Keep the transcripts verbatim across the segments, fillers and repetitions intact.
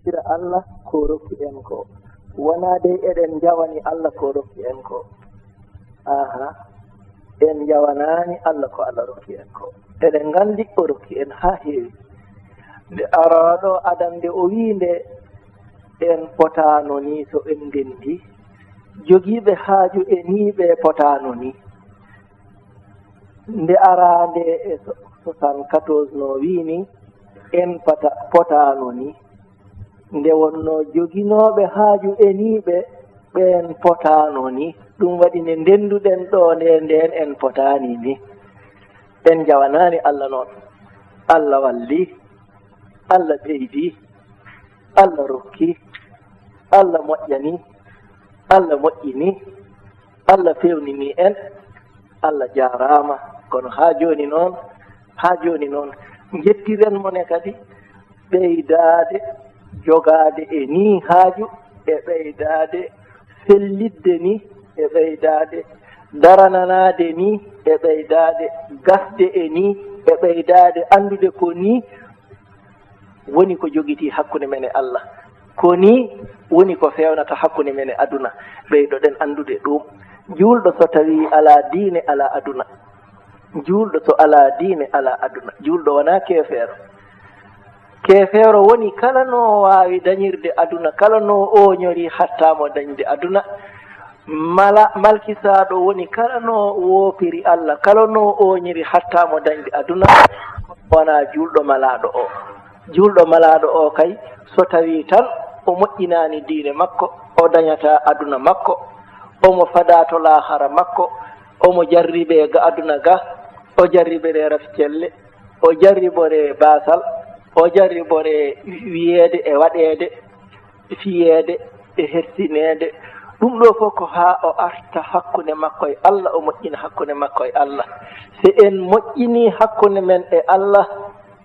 Ira Allah ko rokki en ko. Wonaa dey eɗen njawani Allah ko rokki en ko. Aha, en njawanaani Allah ko Allah rokki en ko. Eɗen nganndi o rokki en haa heewi. Nde araaɗo Adam nde o wii nde en potaano ni so en ndenndi. Jogiiɓe haaju e nii ɓe potaano ni. Nde araande e so-, soixante-quatorze no wii ni en pata-, potaano ni. Nde wonnoo joginooɓe haaju e nii ɓe, ɓeen potaano ni. Ɗum waɗi nde ndennduɗen ɗoo nde ndeen en potaani ni. En njawanaani Allah noon. Allah walli, Allah ɓeydi, Allah rokki, Allah moƴƴani, Allah moƴƴini, Allah feewnini en, Allah jaaraama. Kono haa jooni noon, haa jooni noon, njettiren mo ne kadi ɓeydaade jogaade e nii haaju, e ɓeydaade fellitde ni, e ɓeydaade darananaade ni, e ɓeydaade gasde e ni, e ɓeydaade anndude ko ni woni ko jogitii hakkunde men e Allah. Ko ni woni ko feewnata hakkunde men e aduna. Ɓeydoɗen anndude ɗum. Juulɗo so tawii alaa diine, alaa aduna. Juulɗo so alaa diine, alaa aduna. Juulɗo wonaa keefeero. Keefeero woni kala no waawi dañirde aduna, kala no ooñori hatta mo dañde aduna. Mala, malkisaaɗo woni kala no woopiri Allah, kala no ooñiri hatta mo dañde aduna, wonaa juulɗo malaaɗo o. Juulɗo malaaɗo o kay, so tawii tan o moƴƴinaani diine makko, o dañataa aduna makko, omo fadaa to laahara makko, omo jarribee ga aduna ga, o jarribere rafi celle, o jarriboree baasal, o jarriboree wiyeede e waɗeede, fiyeede e hersineede. Ɗum ɗo fof ko haa o arta hakkunde makko e Allah, o moƴƴina hakkunde makko e Allah. Si en moƴƴinii hakkunde men e Allah,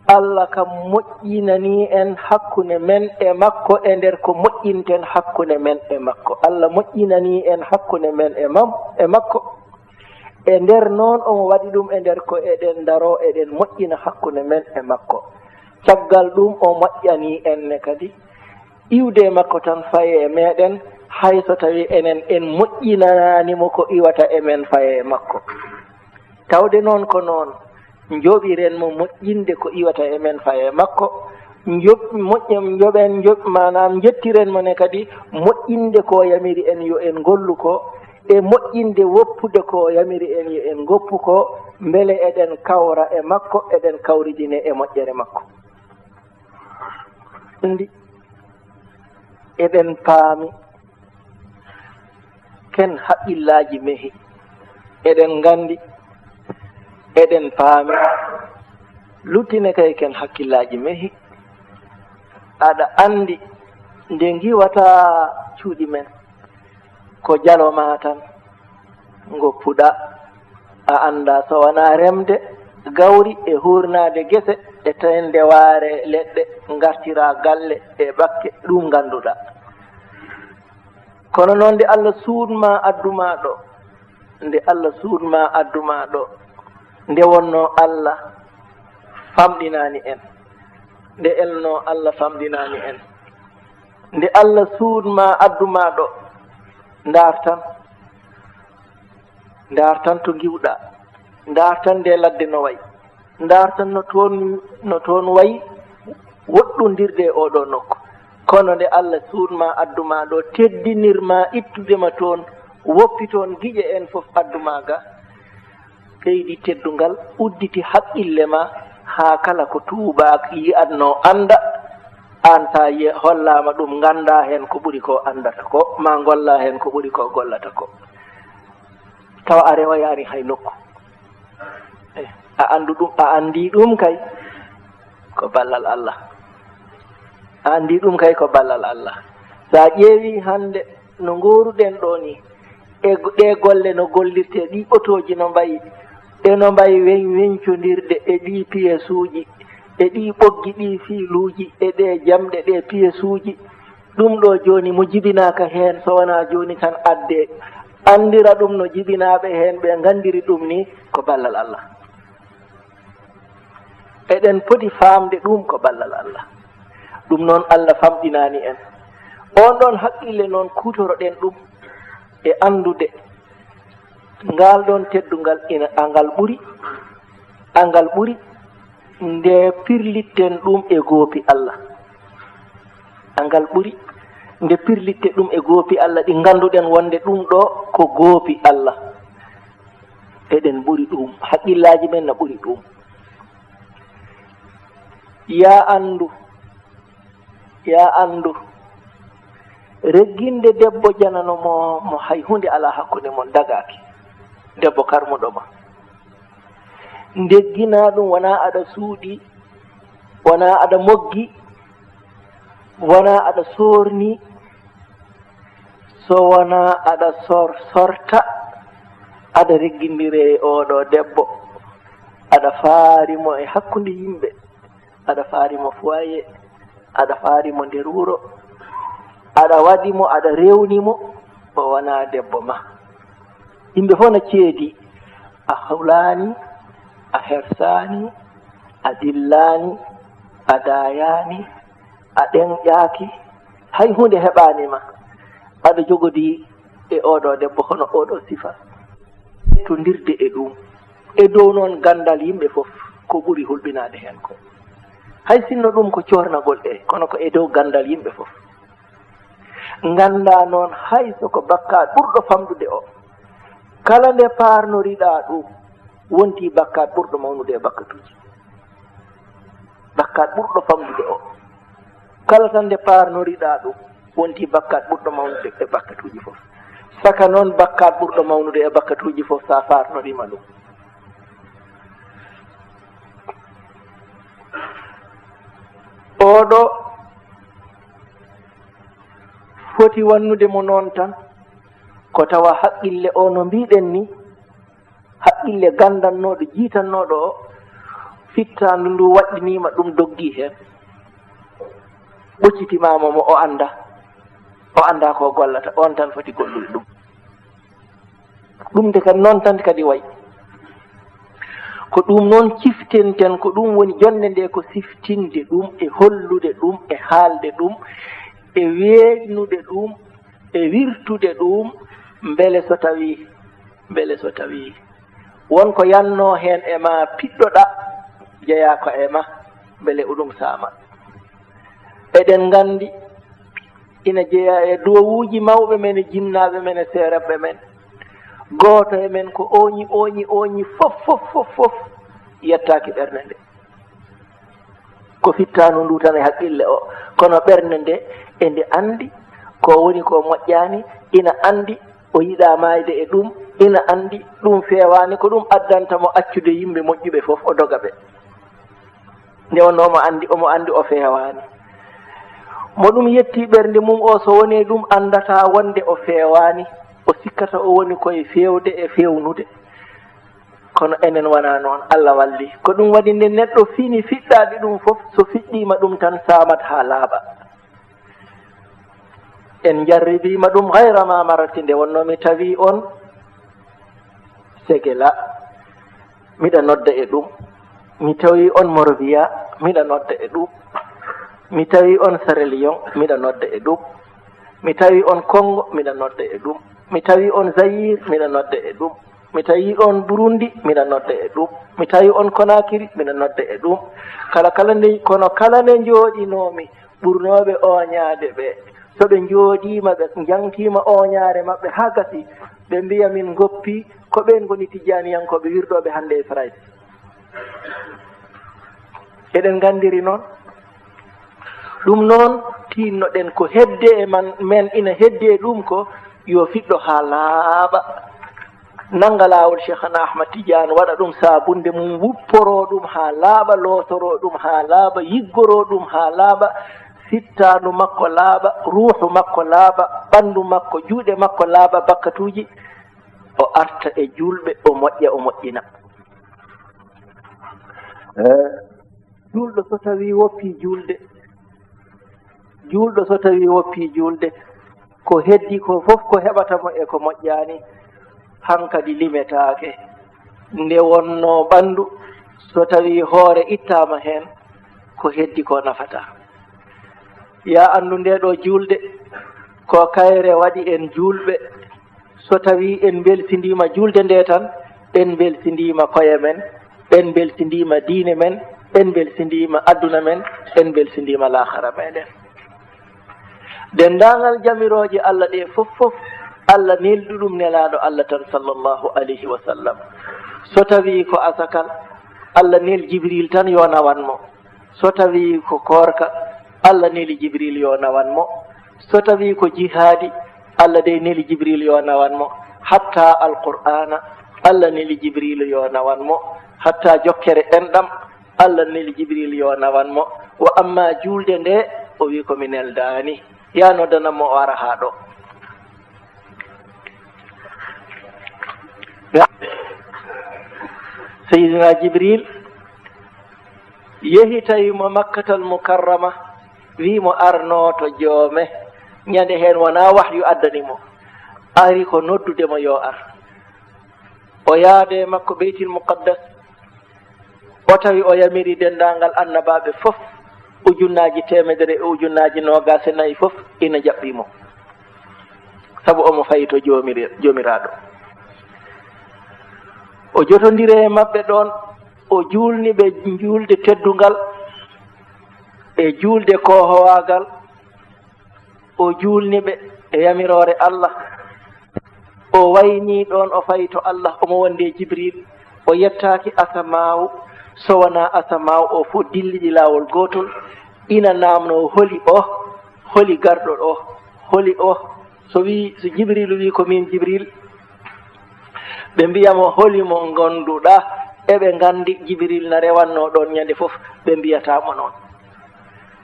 Allah kam moƴƴinanii en hakkunde men e makko e nder ko moƴƴinten hakkunde men e makko. Allah moƴƴinanii en hakkunde men e mam-, e makko. E nder noon, omo waɗi ɗum e nder ko eɗen ndaroo, eɗen moƴƴina hakkunde men e makko. Caggal ɗum, o moƴƴanii en ne kadi iwde e makko tan faye e meɗen, hay so tawii enen en moƴƴinanaani mo ko iwata e men faye e makko. Tawde noon ko noon, njoɓiren mo moƴƴinde ko iwata e men faye e makko. Njoɓ-, moƴƴam, njoɓen, njoɓ-, maanaam, njettiren mo ne kadi moƴƴinde ko yamiri en yo en ngollu ko, e moƴƴinde woppude ko yamiri en yo en ngoppu ko, mbele eɗen kawra e makko, eɗen kawridine e moƴƴere makko. Anndi, eɗen paami, ken haqqillaaji mehi, eɗen nganndi, eɗen paami, luttine kay ken hakkillaaji mehi. Aɗa anndi nde ngiwata cuuɗi men, ko jalo ma tan ngoppuɗa. A annda so wonaa remde gawri e huurnaade gese e teynde waare leɗɗe, ngartira galle e bakke, ɗum ngannduɗa. Kono noon nde Allah suuɗ ma addu ma ɗo, nde Allah suuɗ ma addu ma ɗo, nde wonnoo Allah famɗinaani en, nde elnoo Allah famɗinaani en, nde Allah suuɗ ma addu ma ɗo, ndaar tan, ndaar tan to ngiwɗa, ndaar tan nde ladde no wayi. Ndaar tan no toon, no toon wayi woɗɗondirde e oɗo nokku. Kono nde Allah suuɗ ma addu ma ɗo, teddinir ma ittude ma toon, woppi toon giƴe en fof addu ma ga, ɓeydi teddungal, udditi haqqille ma, haa kala ko tuubaak yi'atnoo annda, aan sa ye-, hollaama ɗum, ngannda heen ko ɓuri ko anndata ko, ma ngolla heen ko ɓuri ko gollata ko. Tawa a rewoyaani hay nokku. Eh, a anndu ɗum, a anndi ɗum kay ko ballal Allah. A anndi ɗum kay ko ballal Allah. So a ƴeewi hannde no ngooruɗen ɗo ni, e go-, ɗe golle no gollirte, ɗi otooji no mbayi, e no mbayi weñ-, weñcondirde e ɗi piyesuuji, e ɗi ɓoggi, ɗi fiiluuji, e ɗe jamɗe, ɗe piyesuuji. Ɗum ɗo jooni mo jibinaaka heen, so wonaa jooni tan adde, anndira ɗum no jibinaaɓe heen ɓe nganndiri ɗum ni ko ballal Allah. Eɗen poti faamde ɗum ko ballal Allah. Ɗum noon, Allah famɗinaani en. Oon ɗoon haqqille noon, kuutoro-ɗen ɗum e anndude ngaal ɗoon teddungal ina, angal ɓuri, angal ɓuri nde pirlitten ɗum e goopi Allah. Angal ɓuri nde pirlitte ɗum e goopi Allah ɗi ngannduɗen wonde ɗum ɗo ko goopi Allah. Eɗen ɓuri ɗum, haqqillaaji men na ɓuri ɗum. Yaa anndu, yaa anndu, regginde debbo janano mo, mo hay huunde alaa hakkunde mon, dagaaki. Debbo karmuɗo ma. Ndegginaa ɗum, wonaa aɗa suuɗi, wonaa aɗa moggi, wonaa aɗa soorni, so wonaa aɗa sor-, sorta, aɗa reggindire e oo ɗoo debbo, aɗa faari mo e hakkunde yimɓe, aɗa faari mo foyer, aɗa faari mo nder wuro, aɗa waɗi mo, aɗa rewni mo, o wonaa debbo ma. Yimɓe fof na ceedi, a hulaani, a hersaani, a dillaani, a daayaani, a ɗeŋƴaaki, hay huunde heɓaani ma. Aɗa jogodii e oo ɗoo debbo hono oo ɗoo sifa. Tondirde e ɗum. E dow noon ganndal yimɓe fof ko ɓuri hulɓinaade heen ko. Hay sinno ɗum ko coornagol e, kono ko e dow ganndal yimɓe fof. Nganndaa noon hay so ko bakkaat ɓurɗo famɗude o. Kala nde paarnoriɗaa ɗum, wonti bakkaat ɓurɗo mawnude e bakkatuuji. Bakkaat ɓurɗo famɗude o. Kala tan nde paarnoriɗaa ɗum, wonti bakkaat ɓurɗo mawnude e bakkatuuji fof. Saka noon, bakkaat ɓurɗo mawnude e bakkatuuji fof, so a faarnoriima ɗum. Oɗo foti wannude mo noon tan, ko tawa haqqille o, no mbiɗen ni, haqqille ganndannooɗo, jiitannooɗo o, fittaandu ndu waɗɗiniima ɗum, doggii heen. Ɓoccitimaama mo, o anndaa. O anndaa ko gollata, oon tan foti gollude ɗum. Ɗum nde kadi noon tan kadi wayi. Ko ɗum noon ciftinten, ko ɗum woni jonnde nde, ko siftinde ɗum e hollude ɗum e haalde ɗum e weeɓnude ɗum e wirtude ɗum, mbele so tawii, mbele so tawii won ko yannoo heen e ma piɗɗoɗaa, jeyaa ko e ma, mbele oɗum saama. Eɗen nganndi ina jeyaa e duwawuuji mawɓe men e jinnaaɓe men e seerenɓe men. Gooto e men ko ooñi, ooñi, ooñi, fof, fof, fof, fof yettaaki ɓernde nde. Ko fittaandu ndu tan e haqqille o, kono ɓernde nde e nde anndi ko woni ko moƴƴaani, ina anndi o yiɗaa maayde e ɗum, ina anndi ɗum feewaani, ko ɗum addanta mo accude yimɓe moƴƴuɓe fof, o doga ɓe. Nde wonnoo omo anndi, omo anndi o feewaani. Mo ɗum yettii ɓernde mum o, so wonii ɗum, anndataa wonde o feewaani, o sikkata o woni koye feewde e feewnude. Kono enen wonaa noon, Allah walli. Ko ɗum waɗi nde neɗɗo fini fiɗɗaade ɗum fof, so fiɗɗiima ɗum tan saamat haa laaɓa. En njarribiima ɗum gayra ma marati, nde wonnoo mi tawi on Segela, miɗa nodda e ɗum. Mi tawi on Monrovia, miɗa nodda e ɗum. Mi tawi on Sierra Leone, miɗa nodda e ɗum. Mi tawi on Congo, miɗa nodda e ɗum. Mi tawi on Zaïre, miɗa nodda e ɗum. Mi tawi on Burundi, miɗa nodda e ɗum. Mi tawi on Conakry, miɗa nodda e ɗum. Kala, kala nde, kono kala nde njooɗinoomi, ɓurnooɓe ooñaade ɓe, so ɓe njooɗiima, ɓe njaŋtiima ooñaare maɓɓe haa gasi, ɓe mbiya min ngoppi, ko ɓeen ngoni tijjaaniyankooɓe wirɗooɓe hannde e Farayse. Eɗen nganndiri noon. Ɗum noon, tiinno-ɗen ko hedde e man, men ina hedde e ɗum ko yo fiɗɗo haa laaɓa. Nannga laawol Cheikhana Ahmad Tidiane, waɗa ɗum saabunde mum, wupporoo ɗum haa laaɓa, lootoroo ɗum haa laaɓa, yiggoroo ɗum haa laaɓa, fittaandu makko laaɓa, ruuhu makko laaɓa, ɓanndu makko, juuɗe makko laaɓa, bakkatuuji, o arta e juulɓe, o moƴƴa, o moƴƴina. Eh, juulɗo so tawii woppii juulde, juulɗo so tawii woppii juulde, ko heddii ko fof ko heɓata mo e ko moƴƴaani, hankadi limetaake. Nde wonnoo ɓanndu, so tawii hoore ittaama heen, ko heddii ko nafataa. Yaa anndu, ndee ɗoo juulde ko kayre waɗi en juulɓe. So tawii en mbelsindiima juulde ndee tan, en mbelsindiima koye men, en mbelsindiima diine men, en mbelsindiima aduna men, en mbelsindiima laahara meɗen. Denndaangal jamirooje Allah ɗee fof, fof, Allah neldi ɗum Nelaaɗo Allah tan, sallallahu alayhi wa sallam. So tawii ko asakal, Allah nel Jibril tan yo nawan mo. So tawii ko koorka, Allah neli Jibril yo nawan mo. So tawii ko jihaadi, Allah dey neli Jibril yo nawan mo. Hatta Alqur'aana, Allah neli Jibril yo nawan mo. Hatta jokkere enɗam, Allah neli Jibril yo nawan mo. Wa amma juulde nde, o wi ko mi neldaani. Yaa noddanan mo, o ara haa ɗo. Seydina Jibril yehi tawi mo Makkatal Mukarrama, wi mo arno to joome. Ñande heen wonaa wahyu addani mo, ari ko noddude mo yo ar. O yaade makko Beytil Muqaddas, o tawi o yamiri denndaangal annabaaɓe fof, ujunnaaji teemedere e ujunnaaji noogaas e nayi fof ina njaɓɓii mo, sabu omo fayi to joomiri-, Joomiraaɗo. O jotondiri e maɓɓe ɗoon, o juulni ɓe juulde teddungal e juulde koohowaagal, o juulni ɓe e yamiroore Allah. O waynii ɗoon, o fayi to Allah, omo wondi e Jibril. O yettaaki asamaawu, so wonaa asamaawu o fof dilliɗi laawol gootol, ina naamnoo holi o, holi garɗo ɗo, holi o. So wii, so Jibrilu wii ko miin Jibril, ɓe mbiya mo, holi mo ngonduɗaa? Eɓe nganndi Jibril na rewannoo ɗoon ñande fof, ɓe mbiyataa mo noon.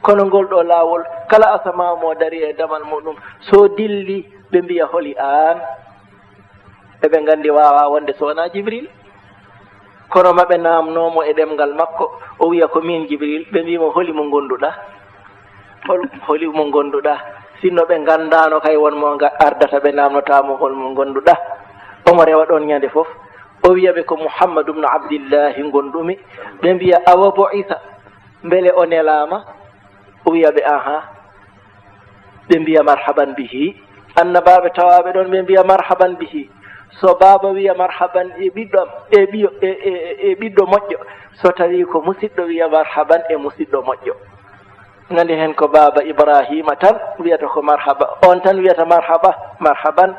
Kono ngol ɗo laawol, kala asamaaw mo dari e damal muɗum, so dilli, ɓe mbiya, holi aan? Eɓe nganndi waawaa wonde so wonaa Jibril. Kono maɓe naamnoo mo e ɗemngal makko, o wiya ko miin Jibril, ɓe mbii mo, holi mo ngonduɗaa? Hol, holi mo ngonduɗaa? Sinno ɓe nganndaano kay won mo nga-, ardata, ɓe naamnotaa mo hol mo ngonduɗaa. Omo rewa ɗoon ñande fof, o wiya ɓe ko Muhammadu bnu Abdillahi ngondumi. Ɓe mbiya, awa bu'itha, mbele o nelaama? O wiya ɓe, ahan. Ɓe mbiya, marhaban bihi. Annabaaɓe tawaaɓe ɗoon, ɓe mbiya, marhaban bihi. So baaba wiya, marhaban e ɓiɗɗo am, e ɓiyo, e, e, e ɓiɗɗo moƴƴo. So tawii ko musiɗɗo, wiya, marhaban e musiɗɗo moƴƴo. Nganndi heen ko baaba Ibraahiima tan wiyata ko marhaba. Oon tan wiyata marhaba, marhaban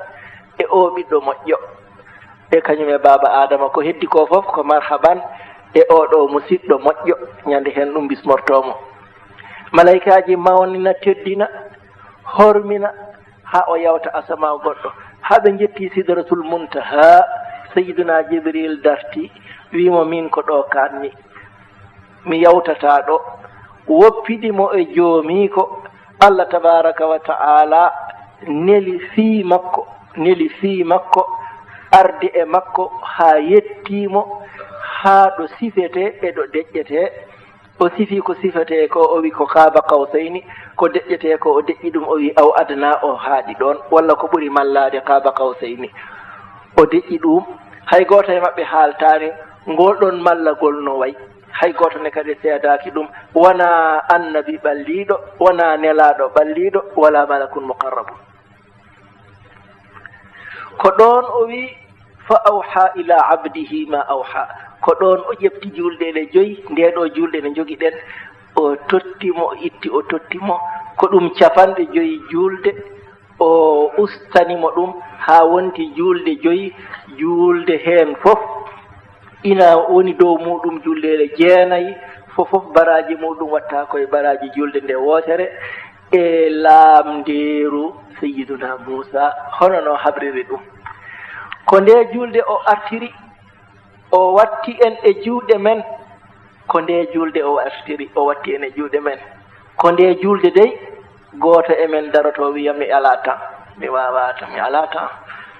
e oo ɓiɗɗo moƴƴo. E kañum e baaba Aadama, ko heddi ko fof ko marhaban e oo ɗo musiɗɗo moƴƴo. Ñande heen ɗum bismortoo mo. Malaykaaji mawnina, teddina, hormina, haa o yawta asamaa goɗɗo. Haa ɓe njetti Sidratul Muntaha, Sayyiduna Jibril darti, wii mo, miin ko ɗo kaanmi. Mi yawtataa ɗo. Woppidi mo e joomiiko. Allah tabaaraka wa ta'ala neli fii makko, neli fii makko, ardi e makko haa yettii mo, haa ɗo sifetee e ɗo deƴƴetee. O sifii ko sifetee ko, o wi ko Qaaba Qawsayni, ko deƴƴetee ko, o deƴƴi ɗum, o wi aw adnaa, o haaɗi ɗoon, walla ko ɓuri mallaade Qaaba Qawsayni. O deƴƴi ɗum, hay gooto e maɓɓe haaltaani ngol ɗoon mallagol no wayi. Hay gooto ne kadi seedaaki ɗum, wonaa annabi ɓalliiɗo, wonaa nelaaɗo ɓalliiɗo, wala malakun muqarrabun. Ko ɗoon o wi, fa awha ila abdihi ma awha. Ko ɗoon o ƴefti juulɗe ɗe joyi, nde ɗo juulɗe ne njogiɗen, o totti mo, o itti, o totti mo. Ko ɗum capanɗe joyi juulde, o ustani mo ɗum haa wonti juulde joyi. Juulde heen fof ina woni dow muɗum juulɗe jeenayi, fof fof baraaji muɗum watta ko e baraaji juulde nde wootere, e laamndeeru Sayyiduna Muusa, hono no habriri ɗum. Ko nde juulde o artiri, o watti en e juuɗe men. Ko nde juulde o artiri, o watti en e juuɗe men. Ko nde juulde dey, gooto e men daroto wiya, mi alaa temps, mi waawaa temps, mi alaa temps.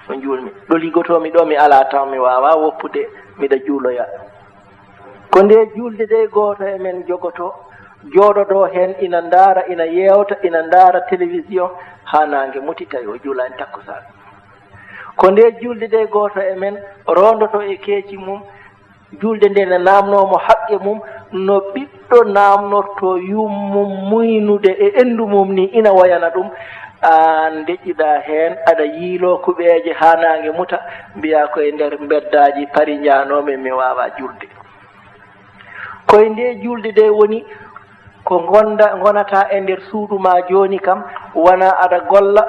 No njuulmi, ɗo liggotoomi ɗo, mi alaa temps, mi waawaa woppude, miɗa juuloya. Ko nde juulde dey, gooto e men jogoto, jooɗodo heen, ina ndaara, ina yeewta, ina ndaara télévision haa naange muti, tawi o juulaani takkusaan. Ko nde juulde dey, gooto e men roondoto e keeci mum, juulde nde ne naamnoo mo haqqe mum, No ɓiɗɗo naamnortoo yummum muynude e enndu mum ni, ina woyana ɗum. Aan ndeƴƴuɗaa heen, aɗa yiiloo kuɓeeje haa naange muta, mbiyaa ko e nder mbeddaaji Pari njaanoomi, mi waawaa juulde. Ko e ndee juulde de woni ko ngonda, ngonata e nder suudu ma jooni kam, wona aɗa golla,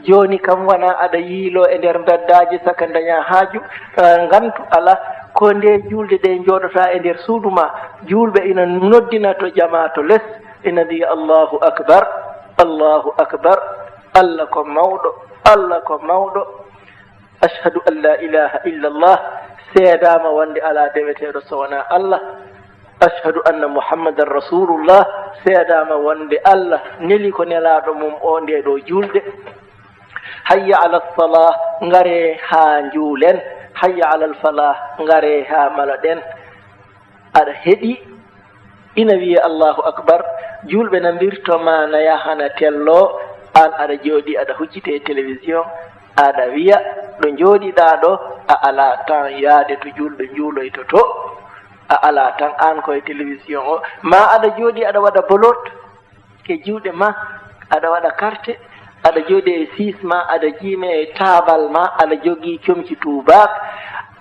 jooni kam wona aɗa yiiloo e nder mbeddaaji saka ndañaa haaju, eh, ngantu alaa. Ko ndee juulde de njooɗotaa e nder suudu ma, juulɓe ina noddina to jamaa to les, ina mbiya: "Allahu akbar, Allahu akbar, Allah ko mawɗo, Allah ko mawɗo." "Ashhadu an la ilaha illallah," seedaama wonde alaa deweteeɗo so wonaa Allah. "Ashhadu anna Muhammadan Rasulullah," seedaama wonde Allah neli ko nelaaɗo mum o ndee ɗoo juulde. "Hayya ala salah," ngaree haa njuulen. "Hayya ala falah," ngaree haa maloɗen. Aɗa heɗii? Ina wiyee Allahu Akbar, juulɓe na mbirto ma na yahana tello, aan aɗa jooɗii aɗa huccitee e télévision, aɗa wiya ɗo njooɗiɗaa ɗo, a alaa tan yaade to juulɓe njuuloyto to, a alaa tan aan ko e télévision o, ma aɗa jooɗii aɗa waɗa bolot e juuɗe ma, aɗa waɗa karte, aɗa jooɗi e siis ma, aɗa jiime e taabal ma, aɗa jogii comci tuubaak,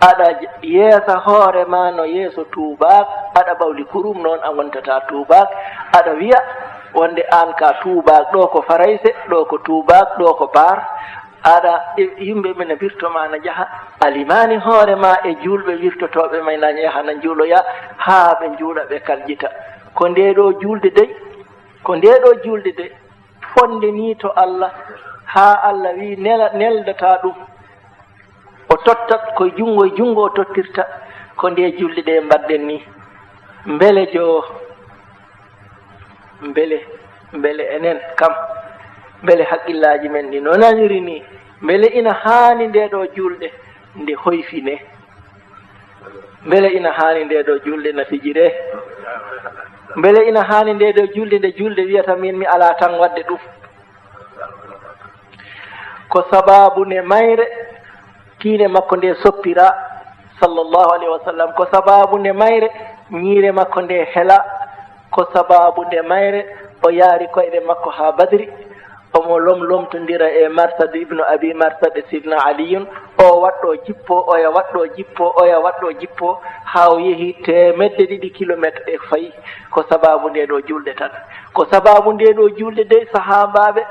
aɗa j-, yeesa hoore ma no yeeso tuubaak, aɗa ɓawli kurum noon a wontataa tuubaak, aɗa wiya wonde aan ka tuubaak, ɗo ko Farayse, ɗo ko tuubaak, ɗo ko Baar, aɗa, e, yimɓe ɓe na mbirto ma na njaha, a limaani hoore ma e juulɓe wirtotooɓe ma na njaha na njuuloya, haa ɓe njuula ɓe kaljita. Ko ndee ɗoo juulde dey, ko ndee ɗoo juulde de, fonde nii to Allah, haa Allah wi nela-, neldataa ɗum. O tottat ko junngo e junngo o tottirta, ko ndee juulde ɗe mbaɗɗen nii. Mbele jo, mbele, mbele enen kam, mbele haqqillaaji men ɗi no naniri nii, mbele ina haani ndee ɗoo juulde nde hoyfinee? Mbele ina haani ndee ɗoo juulde na fijiree? Mbele ina haani ndee ɗoo juulde nde juulde wiyata min mi alaa tan waɗde ɗum? Ko sabaabu nde mayre kiine makko nde soppiraa, sallallahu alayhi wa sallam. Ko sabaabu nde mayre ñiire makko nde helaa. Ko sabaabu nde mayre o yaari koyɗe makko haa Badri. Omo lomlomtondira e Marsad ibnu Abi Marsad e Sidna Aliyun. O waɗɗo jippo, oya waɗɗo jippo, oya waɗɗo jippo, haa o yehi teemedde ɗiɗi kilomeeter e fayi. Ko sabaabu nde ɗoo juulde tan. Ko sabaabu nde ɗoo juulde de, sahaabaaɓe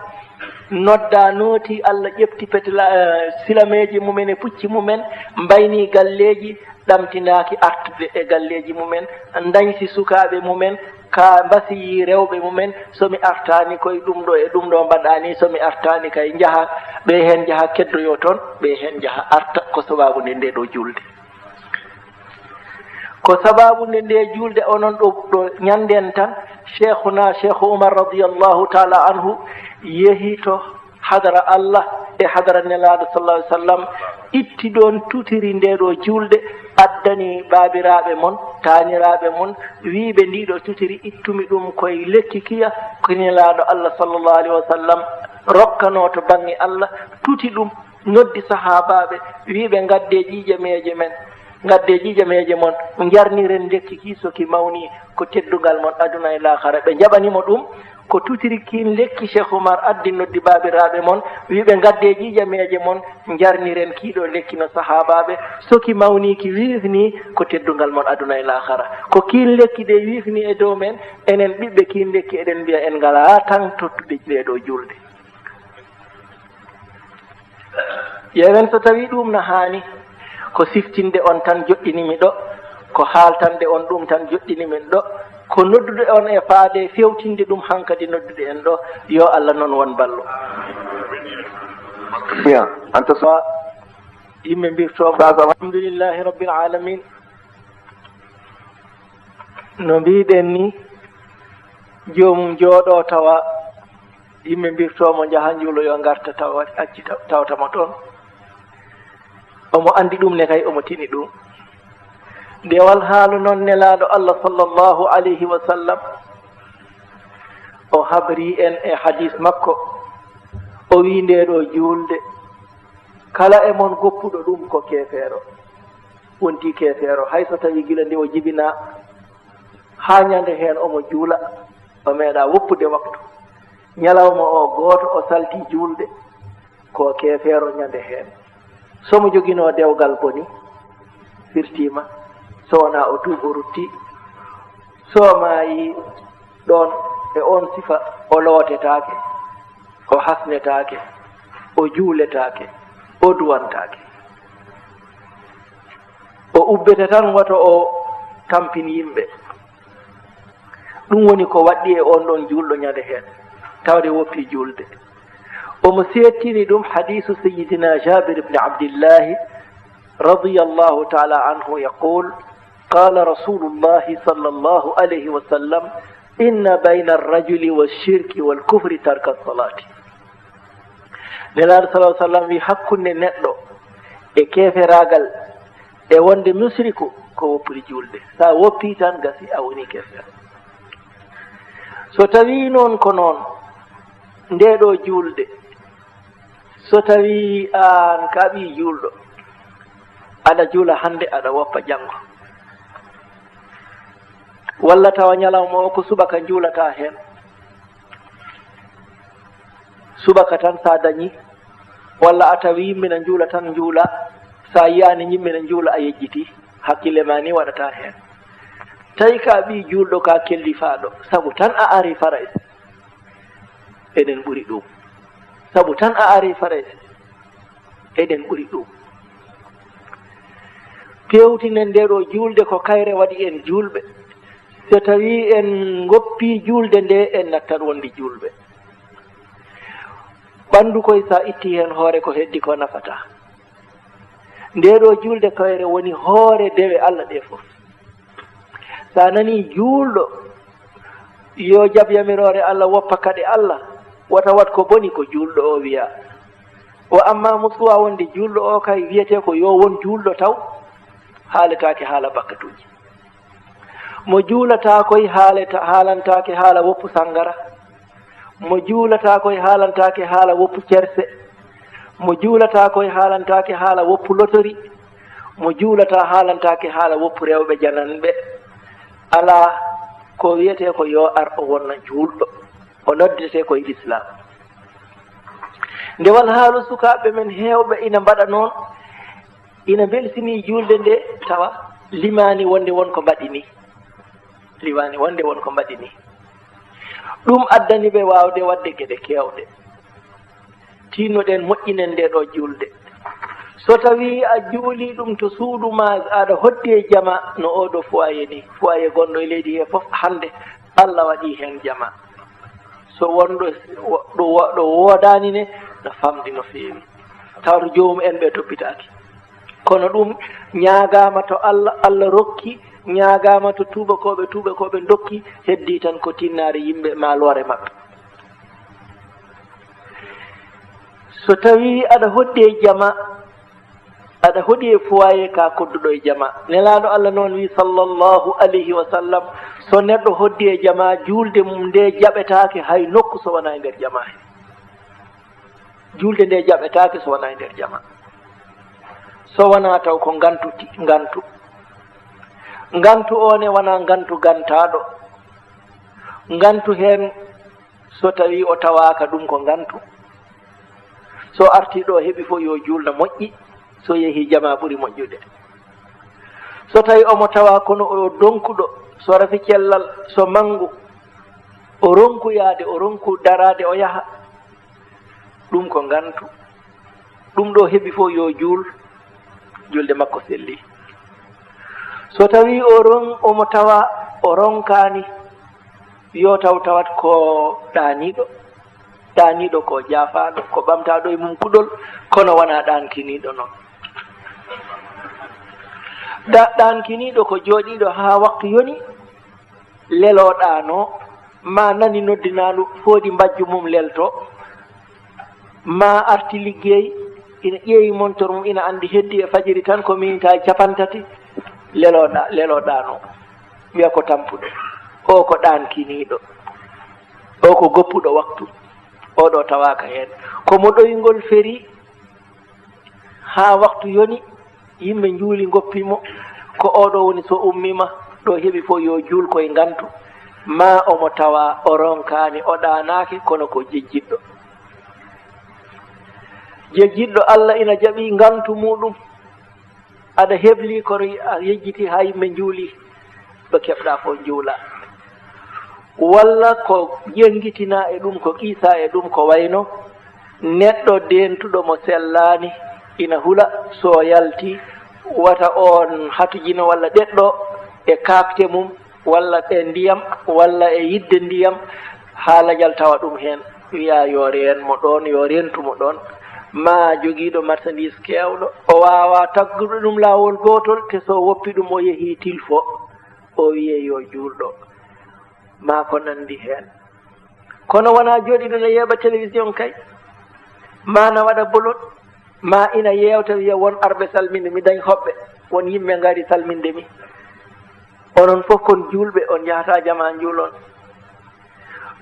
nodda, nooti, Allah ƴefti petla-, eh, silameeji mumen e pucci mumen, mbayni galleeji, ɗamtinaaki artude e galleeji mumen, ndañsi sukaaɓe mumen, ka mbasiyi rewɓe mumen, so mi artaani koye ɗum ɗo e ɗum ɗo mbaɗaani, so mi artaani kay njaha, ɓe heen njaha keddoyo toon, ɓe heen njaha arta, ko sabaabu nde nde ɗoo juulde. Ko sabaabu nde nde juulde onon ɗo, ɗo ñannden tan, Cheikhuna, Cheikhu Umar radiyallahu taala anhu yehi to hadara Allah e hadara Nelaaɗo sallallahu alaihi wasallam, itti ɗoon tutiri nde ɗo juulde, addani baabiraaɓe mon, taaniraaɓe mon, wii ɓe, "Ndii ɗo tutiri ittumi ɗum koye lekki kiya ko Nelaaɗo Allah sallallahu alaihi wasallam rokkanoo to baŋŋe Allah." Tuti ɗum, noddi sahaabaaɓe, wii ɓe, "Ngaddee ƴiiƴameeje men, ngaddee ƴiiƴameeje mon, njarniren lekki ki so ki mawni, ko teddungal mon aduna e laakara." Ɓe njaɓani mo ɗum. Ko tutiri kiin lekki Cheikh Oumar addi, noddi baabiraaɓe mon, wii ɓe, "Ngaddee ƴiiƴameeje mon, njarniren kii ɗo lekki no sahaabaaɓe, so ki mawni ki wiifni, ko teddungal mon aduna e laakara." Ko kiin lekki de wiifni e dow men, enen ɓiɓɓe kiin lekki eɗen mbiya en ngalaa tan tottude ɗee ɗo juulde. Ƴeewen so tawii ɗuum na haani, ko siftinde on tan joɗɗini mi ɗo, ko haaltande on ɗum tan joɗɗini min ɗo, ko noddude on e faade fewtinde ɗum hankadi noddude en ɗo, yo Allah noon won ballo. Bien, Anta Sow. Yimɓe mbirtoo ko Sasa. Alhamdulillahi Rabbil Alamin. No mbiɗen ni, joomum jooɗo tawa yimɓe mbirtoo mo, njaha njuulo, yo ngarta tawa acci taw-, tawta mo toon. Omo anndi ɗum ne kay, omo tini ɗum. Nde wal haalu noon Nelaaɗo Allah sallallahu alayhi wa sallam, o habri en e hadis makko, o wii, "Nde ɗo juulde, kala e mon goppuɗo ɗum ko keefeero." Wonti keefeero, hay so tawi gila nde o jibinaa, Haa ñande heen omo juula, o meeɗaa woppude waktu. Ñalawma o gooto o saltii juulde, ko keefeero ñande heen. So mo joginoo dewgal boni, firtiima, so wonaa o tuubo rutti, so maayi ɗoon e oon sifa, o lootetaake, o hasnetaake, o juuletaake, o duwantaake. O ubbete tan woto o tampin yimɓe. Ɗum woni ko waɗɗi e oon ɗoon juulɗo ñande heen, tawde woppi juulde. Omo seettini ɗum hadiisu Sayyidina Jaabir ibn Abdillahi, radiyallahu taala anhu, yaqul, qala rasulullahi sallallahu alayhi wa sallam, inna bayna arrajuli walshirki walkufri tarka salati. Nelaaɗo sallallahu alayhi wa sallam wi, hakkunde neɗɗo e keeferaagal e wonde musriku ko woppude juulde. So a woppii tan, gasi, a woni keefeero. So tawii noon ko noon, ndee ɗoo juulde, so tawii aan ko a ɓii juulɗo, aɗa juula hannde, aɗa woppa janngo, walla tawa ñalawma o ko subaka njuulataa heen, subaka tan so a dañii, walla a tawi yimɓe na njuula tan njuula, so a yiyaani yimɓe na njuula a yejjitii, hakkille ma ni waɗataa heen. Tawi ko a ɓii juulɗo, ko a kellifaaɗo, sabu tan a arii Farayse, eɗen ɓuri ɗum. Sabu tan a arii Farayse, eɗen ɓuri ɗum. Peewtinen ndee ɗoo juulde, ko kayre waɗi en juulɓe. So tawii en ngoppii juulde nde, en nattat wonde juulɓe. Ɓanndu koy, so a ittii heen hoore, ko heddi ko nafataa. Ndee ɗoo juulde kayre woni hoore dewe Alla ɗe fof. So a nanii juulɗo, yo jaɓ yamiroore Alla, woppa kaɗe Alla, wota waɗ ko boni, ko juulɗo o wiya. Wa amma musuwa wonde juulɗo o kay wiyetee ko yo won juulɗo taw, haaletaake haala bakkatuuji. Mo juulataa koy haaleta-, haalantaake haala woppu sanngara. Mo juulataa koy haalantaake haala woppu cerse. Mo juulataa koy haalantaake haala woppu lotori. Mo juulataa haalantaake haala woppu rewɓe jananɓe. Alaa, ko wiyetee ko yo ar o wonna juulɗo. O noddetee koye Lislaam. Nde wal haalu sukaaɓe men heewɓe ina mbaɗa noon, ina mbelsinii juulde nde, tawa limaani wonde won ko mbaɗi ni. Limaani wonde won ko mbaɗi ni. Ɗum addani ɓe waawde waɗde geɗe keewɗe. Tinnoɗen moƴƴinen nde ɗo juulde. So tawii a juulii ɗum to suudu ma, aɗa hoddi e jama no oo ɗo foyer ni, foyer gonɗo e leydi he fof hannde, Alla waɗii heen jama. So wonɗo, ɗo, ɗo woodaani ne, no famɗi no feewi. Tawata joomum en ɓe toppitaaki. Kono ɗum ñaagaama to Alla, Alla rokki, ñaagaama to tuubakooɓe, tuubakooɓe ndokki, heddii tan ko tinnaare yimɓe maa loore maɓɓe. So tawii aɗa hoddi e jama, aɗa hoɗi e foyer ka kodduɗo e jama. Nelaaɗo Alla noon wi, sallallahu alayhi wa sallam, so neɗɗo hoddi e jama, juulde mum nde jaɓetaake hay nokku so wonaa e nder jama he. Juulde nde jaɓetaake so wonaa e nder jama. So wonaa taw ko ngantu ti-, ngantu. Ngantu o ne wonaa ngantu gantaaɗo. Ngantu heen, so tawii o tawaaka, ɗum ko ngantu. So artii ɗo heɓi fof yo juul no moƴƴi, so yehii jama ɓuri moƴƴude. So tawii omo tawa kono o donkuɗo, so rafi cellal, so manngu, o ronku yahde, o ronku daraade, o yaha, ɗum ko ngantu. Ɗum ɗo heɓi fof yo juul, juulde makko selli. So tawii o ron-, omo tawa o ronkaani, yo taw tawat ko ɗaaniiɗo. Ɗaaniiɗo ko jaafaaɗo, ko ɓamtaaɗo e mum kuɗol, kono wonaa ɗaankiniiɗo noon. Ɗa-, ɗaankiniiɗo ko jooɗiiɗo haa waktu yoni, leloo ɗaanoo, ma nani noddinaandu, foodi mbajju mum lelto, ma arti liggey, ina ƴeewi montor mum, ina anndi heddi e fajiri tan ko minitaaji capantati, leloo ɗa-, leloo ɗaanoo, wiya ko tampuɗo. O ko ɗaankiniiɗo, o ko goppuɗo waktu, o ɗo tawaaka heen. Ko mo ɗoyngol feri, haa waktu yoni, yimɓe njuuli ngoppi mo, ko oo ɗo woni so ummiima, Ɗo heɓi fof yo juul koye ngantu, ma omo tawa o ronkaani, o ɗaanaaki, kono ko jejjitɗo. Jejjitɗo Allah ina jaɓi ngantu muɗum. Aɗa hebli kono a yejjiti haa yimɓe njuuli, ɗo keɓɗa fof njuula. Walla ko ƴengitina e ɗum, ko qiisa e ɗum, ko wayno neɗɗo dentuɗo mo sellaani, ina hula, so yalti, wata oon hatujino walla ɗeɗɗo e kaakte mum, walla e ndiyam, walla e yiɗde ndiyam, haa lajal tawa ɗum heen, wiya yo reen mo ɗoon, yo reentu mo ɗoon. Ma jogiiɗo marchandise keewɗo, o waawaa taggude ɗum laawol gootol, te so woppi ɗum o yehii tilfo, o wiyee yo juulɗo, ma ko nanndi heen. Kono wonaa jooɗiiɗo ne yeeɓa télévision kay, ma na waɗa bolot, ma ina yeewta, wiya won arɓe salminde mi, dañ hoɓɓe, won yimɓe ngari salminde mi. Onon fof kon juulɓe, on njahata jama njuulon.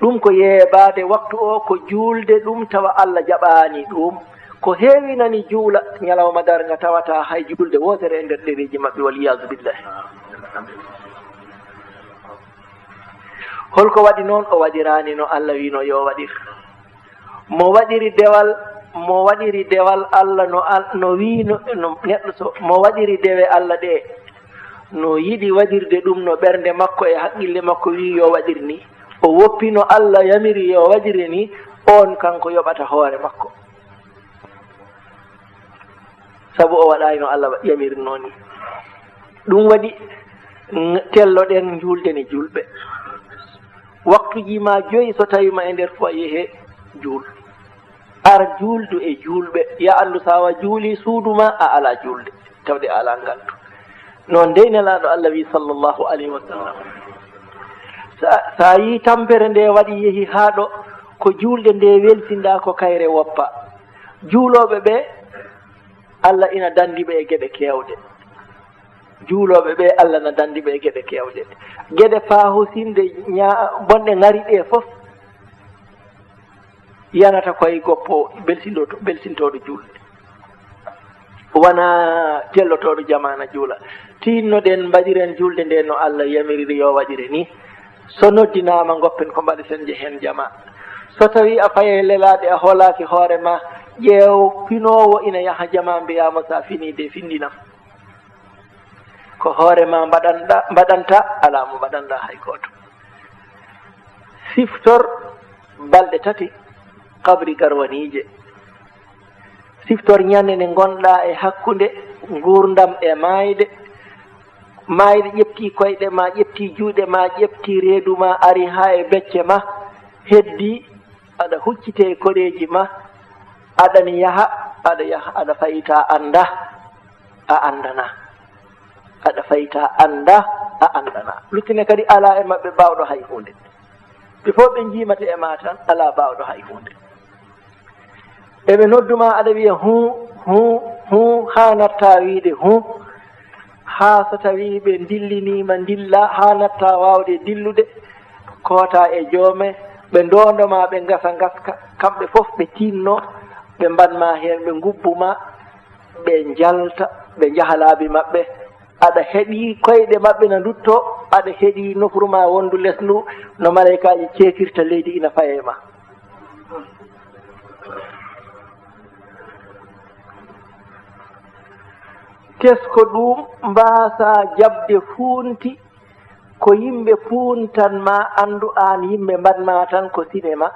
Ɗum ko yeebaade waktu o, ko juulde ɗum tawa Allah jaɓaani ɗum. Ko heewinani juula ñalawma darnga tawata hay juulde wootere e nder ɗereeji maɓɓe, wal iyaazu billahi. Holko waɗi noon? O waɗiraani no Allah wiino yo waɗir. Mo waɗiri dewal, mo waɗiri dewal Allah no al-, no wiino, no neɗɗo so, mo waɗiri dewe Allah ɗe, no yiɗi waɗirde ɗum no ɓernde makko e haqqille makko wii yo waɗir ni. O woppi no Allah yamiri yo waɗire ni, oon kanko yoɓata hoore makko. Sabu o waɗaay no Allah wa-, yamirinoo ni. Ɗum waɗi, n-, telloɗen njuulde ne juulɓe. Waktuuji ma joyi so tawi ma e nder foyer he, juul. Ar juuldu e juulɓe. Ya anndu so a juuli suudu ma, a alaa juulde. Tawde a alaa ngantu. Noon dey Nelaaɗo Allah wi sallallahu alayhi wa sallam. Sa, sa yii tampere nde waɗi yehi haa ɗo, ko juulde nde welsinda ko kayre woppa. Juulooɓe ɓe, Allah ina danndi ɓe e geɗe keewɗe. Juulooɓe ɓe, Allah na danndi ɓe e geɗe keewɗe. Geɗe fahosinde ña-, bonɗe ngari ɗe fof, yanata koye goppo belsindoto-, belsintooɗo juulde. Wona tellotooɗo jamaana juula. Tinnoɗen, mbaɗiren juulde nde no Allah yamiriri yo waɗire ni. So noddinaama, ngoppen ko mbaɗeten, njehen jama. So tawii a fayi e lelaaɗe, a hoolaaki hoore ma, ƴeew pinoowo ina yaha jama, mbiyaa mo, so a finii de, finndinam. Ko hoore ma mbaɗanɗa, mbaɗanta, alaa mo mbaɗanɗa hay gooto. Siftor balɗe tati, qabri garwaniije. Siftor ñande nde ngonɗa e hakkunde nguurndam e maayde. Maayde ƴefti koyɗe ma, ƴefti juuɗe ma, ƴefti reedu ma, ari haa e becce ma, heddi aɗa huccite e koreeji ma, aɗani yaha, aɗa yaha, aɗa fayita annda, a anndana. Aɗa fayita annda, a anndana. Luttine kadi alaa e maɓɓe baawɗo hay huunde. Ɓe fof ɓe njiimata e ma tan, alaa baawɗo hay huunde. Eɓe noddu ma, aɗa wiya huu, huu, huu, haa natta wiide huu. Haa so tawii ɓe ndilliniima, ndilla, haa natta waawde dillude, koota e joome, ɓe ndoondo ma, ɓe ngasa ngaska, kamɓe fof ɓe tiinno, ɓe mban ma heen, ɓe ngubbu ma, ɓe njalta, ɓe njaha laabi maɓɓe. Aɗa heɗi koyɗe maɓɓe na ndutto, aɗa heɗi nofru ma wondu les ndu, no malaykaaji ceekirta leydi ina faye ma. Tesko ɗum mbaasa jaɓde fuunti ko yimɓe puuntan ma, anndu aan yimɓe mbaɗ ma tan ko cinéma.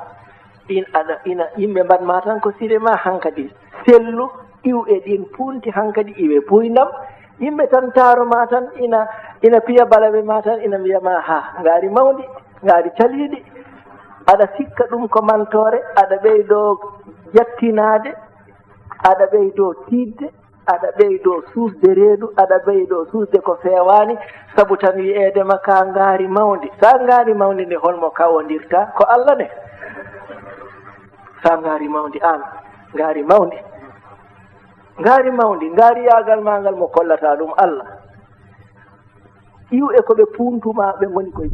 In aɗa, ina, yimɓe mbaɗ ma tan ko cinéma hankadi. Sellu, iw e ɗin puunti hankadi, iwe puynam. Yimɓe tan taaro ma tan, ina, ina piya balaɓe ma tan, ina mbiya ma, "Ha, ngaari mawndi, ngaari caliiɗi." Aɗa sikka ɗum ko mantoore, aɗa ɓeydoo jattinaade, aɗa ɓeydoo tiiɗde, aɗa ɓeydoo suusde reedu, aɗa ɓeydoo suusde ko feewaani, sabu tan wiyeede ma ka ngaari mawndi. Sa ngaari mawndi ndi, holmo kawondirta? Ko Allah ne. Sa ngaari mawndi aan, ngaari mawndi. Ngaari mawndi, ngaari yaagal ma ngal mo kollata ɗum Allah. Iw e ko ɓe puuntuma, ɓe ngoni koye.